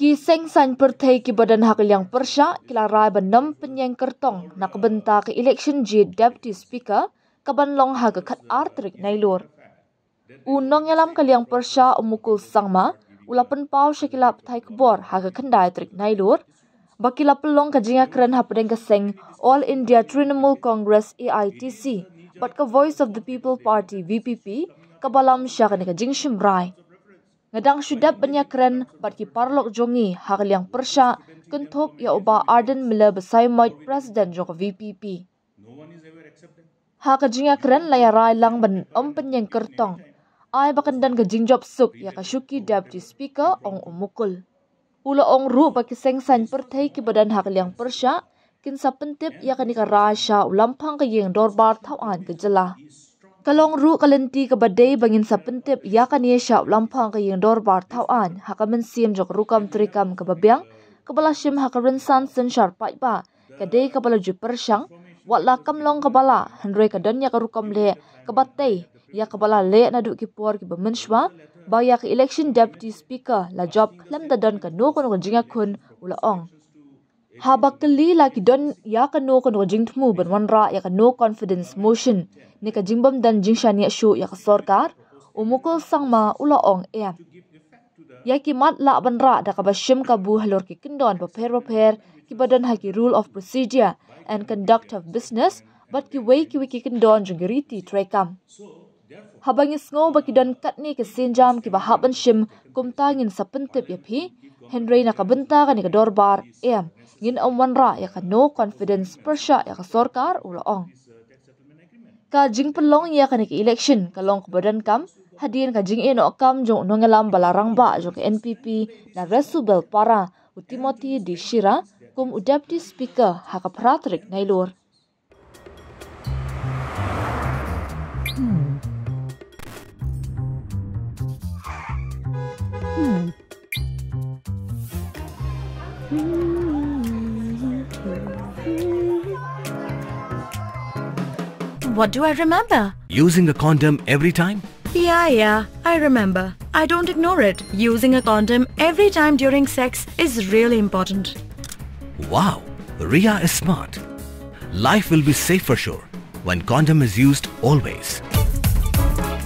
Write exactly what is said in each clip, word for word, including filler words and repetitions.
Ki seng saiñ pyrthei kiba don ha ka liang pyrshah ki la rai ban ym pynïeng kyrtong na ka bynta ka election jied Deputy Speaker kaban long ha ka khatar tarik Nailur. U nongïalam ka liang pyrshah u Mukul Sangma u la pynpaw sha ki lad pathai khubor ha ka khyndai tarik Nailur ba ki la pynlong ka jingïakren hapdeng ka seng All India Trinamool Congress, A I T C, bad ka Voice of the People Party, V P P, kaba lam sha kane ka jingshim rai. Nga dang shu dep ban ïakren bad ki paralok jong ngi ha ka liang pyrshah, kynthup ïa u Bah Ardent Miller Basaiawmoit, President jong ka V P P. Ha ka jingïakren la ïa rai lang ban ym pynïeng kyrtong. Ai ba kan don ka jingjop suk ïa ka shuki Deputy Speaker, ong u Mukul. U la ong ruh ba ki seng saiñ pyrthei kiba don ha ka liang pyrshah kin sa pyntip ïa kane ka rai sha u Lamphang ka Ïing Dorbar Thawaiñ ka jylla. Ka long ruh ka lynti kaba dei ba ngin sa pyntip ïa kane sha u Lamphang ka Ïing Dorbar Thawaiñ ha ka mynsiem jong ka rukom treikam kaba biang kaba la shim ha ka rynsan synshar paidbah, ka dei kaba la ju pyrshang, wat la kam long kaba lah, hynrei ka don ïa ka rukom leh kaba tei ïa kaba la leh naduh ki por kiba mynshuwa ba ïa ka election Deputy Speaker la jop khlem da don kano kano ka jingïakhun, u la ong. Haba kylli la ki don ïa kano kano ka jingthmu ban wanrah ïa ka no confidence motion ne ka jingbym don jingshaniah shuh ïa ka sorkar, u Mukul Sangma u la ong em. Ïa ki mat lah ban rah da kaba shim kabu halor ki kyndon bapher bapher kiba don ha ki Rule of Procedure and Conduct of Business bad kiwei kiwei ki kyndon jong ki riti treikam. Haba ngi sngew ba ki don katne ki sienjam kiba hap ban shim, kumta ngin sa pyntip ïa phi, hynrei na ka bynta kane ka dorbar, em, ngin ym wanrah ïa ka no confidence pyrshah ïa ka sorkar, u la ong. Ka jingpynlong ïa kane ka election ka long kaba donkam hadien ka jingïehnoh kam jong u nongïalam ba la rangbah jong ka N P P na Resubelpara, u Timothy D Shira, kum u Deputy Speaker ha ka phra tarik Nailur. What do I remember? Using a condom every time? Yeah, yeah, I remember. I don't ignore it. Using a condom every time during sex is really important. Wow, Ria is smart. Life will be safe for sure when condom is used always.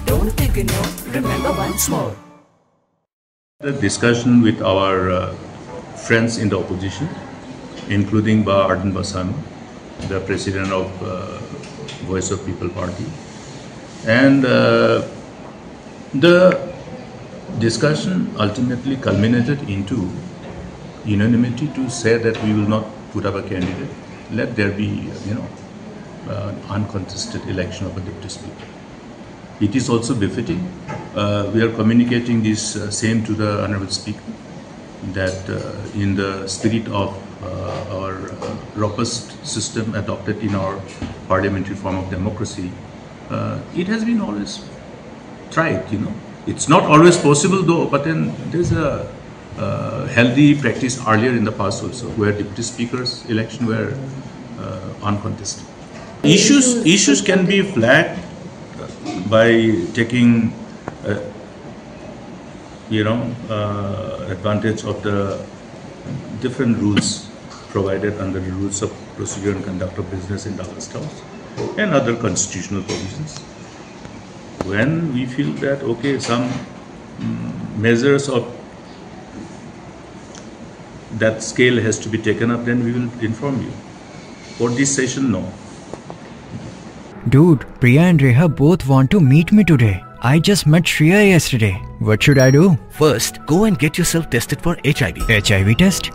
Don't ignore, remember once more. The discussion with our uh, friends in the opposition, including Bah Ardent Basaiawmoit, the president of uh, Voice of People Party, and uh, the discussion ultimately culminated into unanimity to say that we will not put up a candidate. Let there be, you know, uh, uncontested election of a deputy speaker. It is also befitting. Uh, we are communicating this uh, same to the Honorable Speaker, that uh, in the spirit of uh, our uh, robust system adopted in our parliamentary form of democracy, uh, it has been always tried, you know. It's not always possible though, but then there's a uh, healthy practice earlier in the past also, where deputy speakers' election were uh, uncontested. Issues issues can be flagged by taking, uh, you know, uh, advantage of the different rules provided under the rules of procedure and conduct of business in the August House and other constitutional provisions. When we feel that okay, some mm, measures of that scale has to be taken up, then we will inform you. For this session, no. Dude, Priya and Reha both want to meet me today. I just met Shreya yesterday. What should I do? First, go and get yourself tested for H I V. H I V test?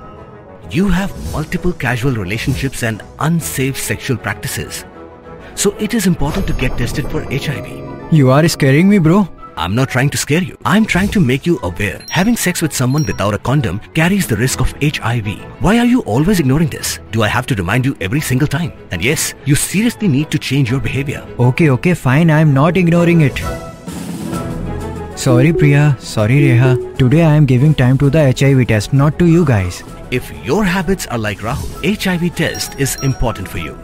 You have multiple casual relationships and unsafe sexual practices. So it is important to get tested for H I V. You are scaring me, bro. I'm not trying to scare you. I'm trying to make you aware. Having sex with someone without a condom carries the risk of H I V. Why are you always ignoring this? Do I have to remind you every single time? And yes, you seriously need to change your behavior. Okay, okay, fine. I'm not ignoring it. Sorry, Priya. Sorry, Reha. Today I am giving time to the H I V test, not to you guys. If your habits are like Rahul, H I V test is important for you.